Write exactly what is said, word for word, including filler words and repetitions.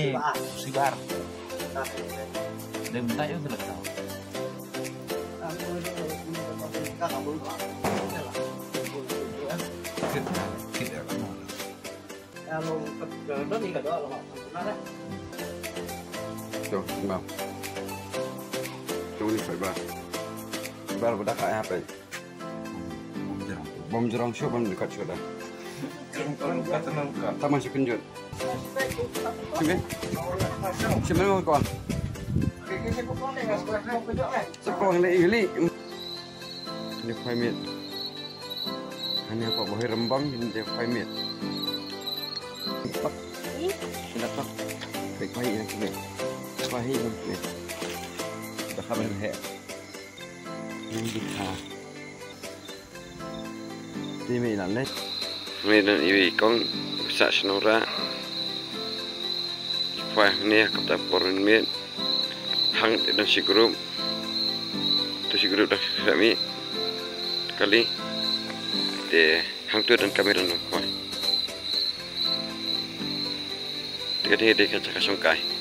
Sibar. Sibar. Dei mynta ïa u te la kata. Kit, kit ïa ka mo. Jong, Imam. Jong ni fiber. Fiber ba da ka ïa pei. Bom jrong shuh, bom dekat shuh da. Taman shi kynjut. Shuh. Shuh, ko. Shuh, ko, hili, hili. Ni five minute. Hani apa bohi rembang ni dia five minute. Pak. Ni? Ni dah pak. Baik, baik yang sini. Baik yang sini. Dah khabar he. Ni kita. Ti mi nan le. Mi nan iwi kong sa shnong ra. Fa ni kap ta por mit. Hang te don shi group. Tu shi group dah sa mi. Kali. Te hang tu don kamera nong khwai. Te ka dei ka jaka shongkai.